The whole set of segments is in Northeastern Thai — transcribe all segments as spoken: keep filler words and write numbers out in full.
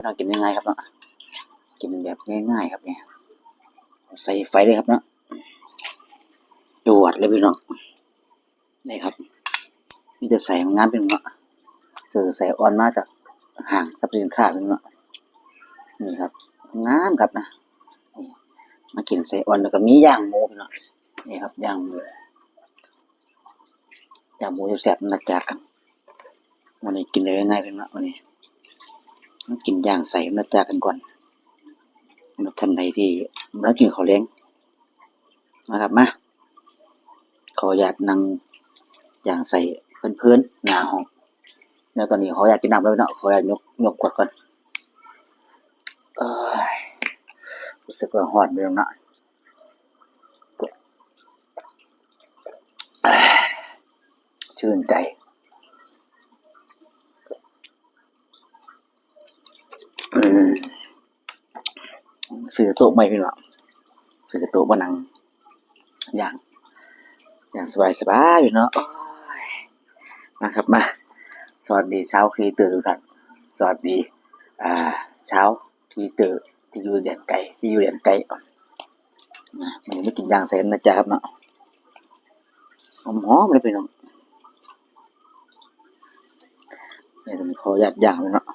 พี่น้อง กินง่ายๆครับเนาะ กินแบบง่ายๆครับเนี่ย ใส่ไฟเลยครับเนาะ จวดเลยพี่น้อง นี่ครับ มีแต่ไส้งามๆ พี่น้องเนาะ ซื้อไส้อ่อนมาจากห้างสรรพสินค้าพี่น้องเนาะ นี่ครับ งามครับนะ นี่ มากินไส้อ่อน แล้วก็มีย่างหมูพี่น้อง นี่ครับ ย่างหมู ย่างหมูแซ่บๆ นัดญาติกัน วันนี้กินได้ง่ายๆ พี่น้องเนาะ วันนี้มากินย่างไส้นัดญาติกันก่อน สำหรับท่านใดที่บ่ทันกินข้าวแลง มาครับ มา ขออนุญาตนั่งย่างไส้เพลินๆ หน้าห้อง แล้วตอนนี้ขออนุญาตกินน้ำแล้วเนาะ ขออนุญาตยก ยกขวดก่อน เอ้ย รู้สึกว่าฮ้อนไปแล้วเนาะ ชื่นใจ อืม ซื้อโต๊ะใหม่พี่น้อง ซื้อโต๊ะมานั่งย่าง อย่างสบายๆ พี่น้อง โอ้ย มาครับ มา สวัสดีชาวครีเอเตอร์ทุกท่าน สวัสดี อ่า ชาวครีเอเตอร์ที่อยู่แดนไกล ที่อยู่แดนไกล นะ วันนี้มากินย่างไส้นัดญาติครับเนาะ หอมๆ เลยพี่น้อง นี่ต้องขออนุญาตย่างเลยเนาะ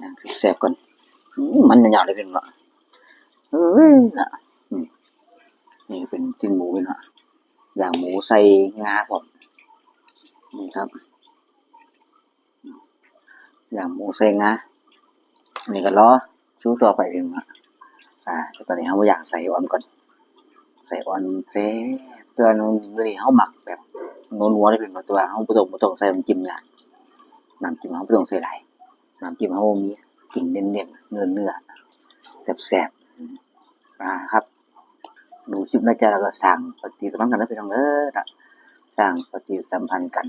ย่างแซ่บๆ ก่อน อื้อ มันยาวๆ เลยพี่น้อง เอ้ย นะ อืม นี่เป็นชิ้นหมูพี่น้อง ย่างหมูใส่งาพร้อม นี่ครับ ย่างหมูใส่งา นี่ก็รอคิวต่อไปพี่น้อง อ่า แต่ตอนนี้เราย่างไส้อ่อนก่อน ไส้อ่อนแซ่บ แต่ว่ามื้อนี้เรามักแบบนัวๆ เลยพี่น้อง แต่ว่าเราบ่ต้อง บ่ต้องใส่น้ำจิ้มหยัง น้ำจิ้มเราบ่ต้องใส่หลาย น้ำจิ้มเรามี กินเน้นๆ เนื้อๆ แซ่บๆ อ่า ครับ ดูคลิปนัดญาติแล้วก็สร้างปฏิสัมพันธ์กันนะพี่น้องเด้อนะ สร้างปฏิสัมพันธ์กัน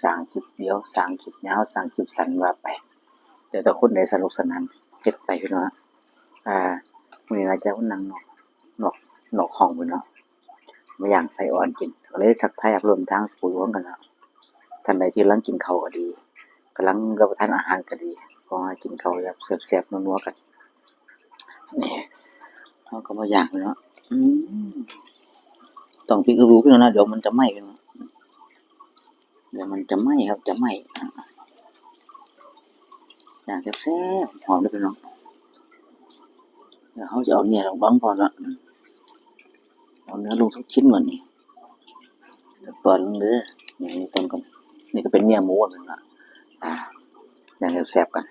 สร้างคลิปเดียว สร้างคลิปยาว สร้างคลิปสั้นว่าไป แล้วแต่คนใดสนุกสนานเฮ็ดไปพี่น้องนะ อ่า มื้อนี้นัดญาติมานั่งนอก นอก นอกห้องพี่น้อง มาย่างไส้อ่อนกิน ก็เลยทักทายร่วมทางผู้ร่วมกันเนาะ ท่านใดที่กำลังกินข้าวก็ดี กำลังรับประทานอาหารก็ดี ขอให้กินข้าวแบบแซ่บๆ นัวๆ กัน นี่ เราก็มาย่างเนาะ อืม ต้องพลิกดูพี่น้องนะ เดี๋ยวมันจะไหม้พี่น้อง เดี๋ยวมันจะไหม้ครับ จะไหม้ ย่างแซ่บๆ หอมเลยพี่น้อง เดี๋ยวเราจะเอาเนี่ยลงบังก่อนละ เอาเนื้อลงสักชิ้นก่อนนี่ ตอนนึงเด้อ นี่ตอนก่อน นี่ก็เป็นเนื้อหมูนั่นละ อ่า ย่างแซ่บๆ กัน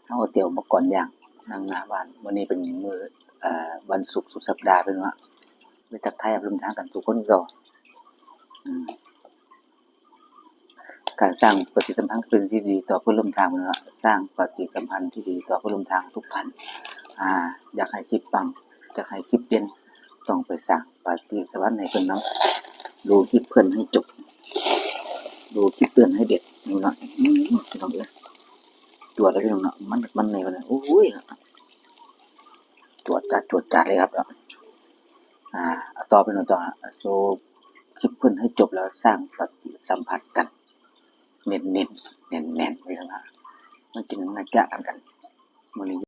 เอาก๋วยเตี๋ยวมาก่อนย่าง นั่งหน้าบ้าน วันนี้เป็นมื้อ เอ่อ วันศุกร์สุดสัปดาห์พี่น้อง ไปทักทายร่วมทางกันทุกคนก็ อืม การสร้างปฏิสัมพันธ์เป็นที่ดีต่อเพื่อนร่วมทางนะ สร้างปฏิสัมพันธ์ที่ดีต่อเพื่อนร่วมทางทุกท่าน อ่า อยากให้คลิปปัง อยากให้คลิปเด่น ต้องไปสร้างปฏิสัมพันธ์ให้เพื่อนนำ ดูคลิปเพื่อนให้จบ ดูคลิปเพื่อนให้เด็ด นี่เนาะ อืม พี่น้องเอ้ย จวดเลยพี่น้องเนาะ มัน มันในวันนั้น โอ้ย จวดจัด จวดจัดเลยครับ อ่า ต่อไปเนาะ ต่อ โชว์คลิปเพื่อนให้จบแล้วสร้างปฏิสัมพันธ์กัน เน้นๆ แน่นๆ พี่น้องนะ มากินมาแกะกันกัน มื้อนี้